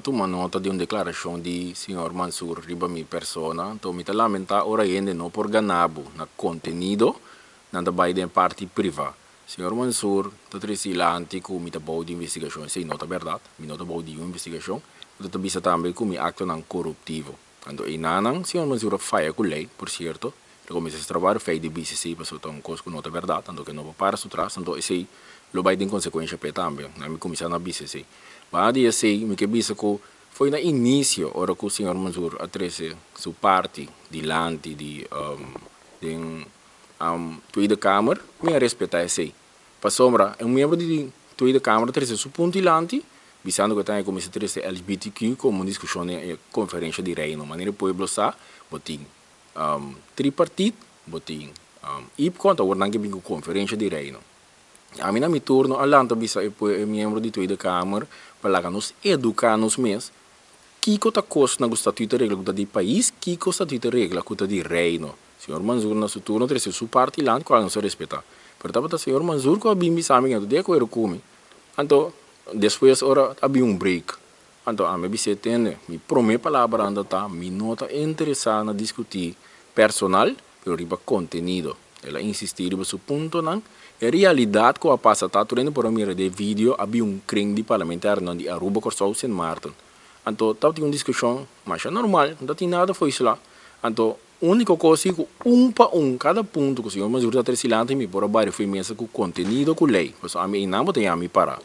Tuma nota di un deklarashon di señor Mansur riba mi persona, anto mi ta lamentá ora hende no por gana bo na kontenido, nan ta bai den parti privá. Señor Mansur ta trese dilanti ku mi ta bou di investigashon, esei no ta bèrdat, mi no ta bou di un investigashon, anto ta bisa tambe ku mi aktonan koruptivo. Anto einanan señor Mansur a faya ku lei, por sierto, el a kuminsá strabar fei di BCC pasobra ta un kos ku no ta bèrdat, anto ke no por para su tras, anto esei lo bai den konsekuensha p'e tambe. Nan mi kuminsá na bisa esei. Banda di esei mi ke bisa ku foi na inisio ora ku señor Mansur a trese su parti dilanti di den Tweede Kamer, mi a respetá esei. Pasobra un miembro di Tweede Kamer a trese su punto dilanti bisando ku e ta kuminsá trese LGBTQ komo un diskushon den e Konferensha di Reino. Manera e pueblo sa bo tin tripartit, bo tin IPCO, anto awor nan ke bin ku Konferensha di Reino. Ami na mi turno a lanta bisa e e miembro di Tweede Kamer pa laga nos educa nos mes kico ta cosnan cu statuut ta regla cu ta di pais, kico statuut ta regla cu ta di Reino. Señor Mansur na su turno trece su parti land cual nos a respeta. Pero tabata señor Mansur cu a bin bisa mi cu no ta di acuerdo cu mi. Anto despues ora a bin un break anto ami a bis'é tende mi prome palabra anda ta mi no ta interesa na discuti personal pero riba contenido. El a insistí riba su puntonan. E realidat ku a pasa ta tur hende por a mira den video a bin un kring di parlamentarionan di Aruba, Kòrsou, Sint Maarten. Anto tabatin un diskushon masha normal, no tabatin nada foislá. Anto úniko kos si ku un pa un kada punto ku señor Mansur ta trese dilanti mi por a bari fo'i mesa ku kontenido ku lei. Pasobra ami einan bo ta yama mi pará.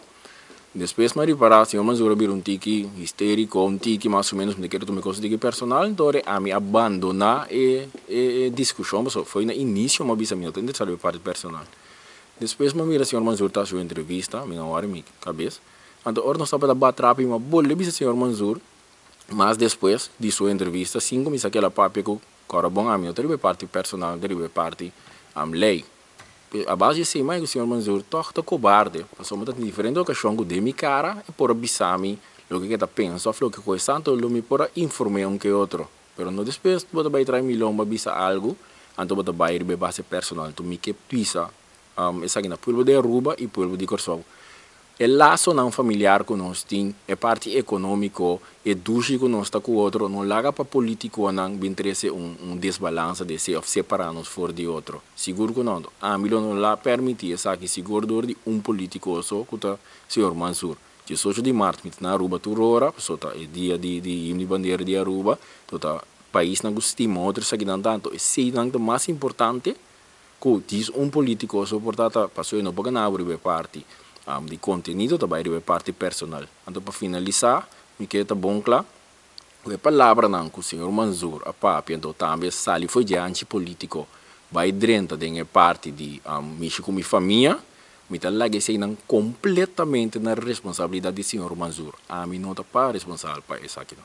Despues mi a ripará señor Mansur a bira un tiki histériko, un tiki mas o ménos mi ta kere tuma e kos un tiki personal, enton ami a bandoná e e diskushon pasobra foi na inisio mi a bisa mi no ta interesá riba e parti personal. Despues mi a mira señor Mansur ta hasi un entrevista, mi no wòri mi kabes, anto ora nos tabata batrap mi a bolbe bisa señor Mansur mas despues di su entrevista sin kuminsá keda papia ku kòrda bon ami no ta riba e parti personal mi ta riba e parti lei. A base di esei mai ku señor Mansur tòg ta kobarde, pasobra mi ta tin diferente okashon ku den mi kara e por a bisa mi loke ke ta pensa òf loke ku e sa, anto lo mi por a inform'é un ke otro. Pero no despues bo ta bai trae mi lomba bisa algu, anto bo ta bai riba e base personal. Anto mi ke bisa esaki na pueblo di Aruba i pueblo di Kòrsou. E lasonan familiar ku nos tin, e parti ekonómiko, e dushi ku nos ta ku otro, no laga pa polítikonan bin trese un un desbalansa di esei òf separá nos for di otro. Sigur ku no. Ami lo no la permití esaki sigur dor di un polítiko so ku ta señor Mansur. 18 di mart mi ta na Aruba tur ora, pasobra ta e dia di di himno di bandera di Aruba, to ta paisnan ku stima otro esakinan tantu. Eseinan ta mas importante Ku djis un politico so por ta ta pasobra e no por gana bo riba e parti di contenido ta bai riba e parti personal. Anto pa finalisa mi kere ta bon kla ku e palabranan ku señor Mansur a papia anto tambe sali for dje anchi politico bai drenta den e parti di mishi ku mi famia mi ta laga eseinan completamente na responsabilidad di señor Mansur. Ami no ta pa responsabel pa esakinan.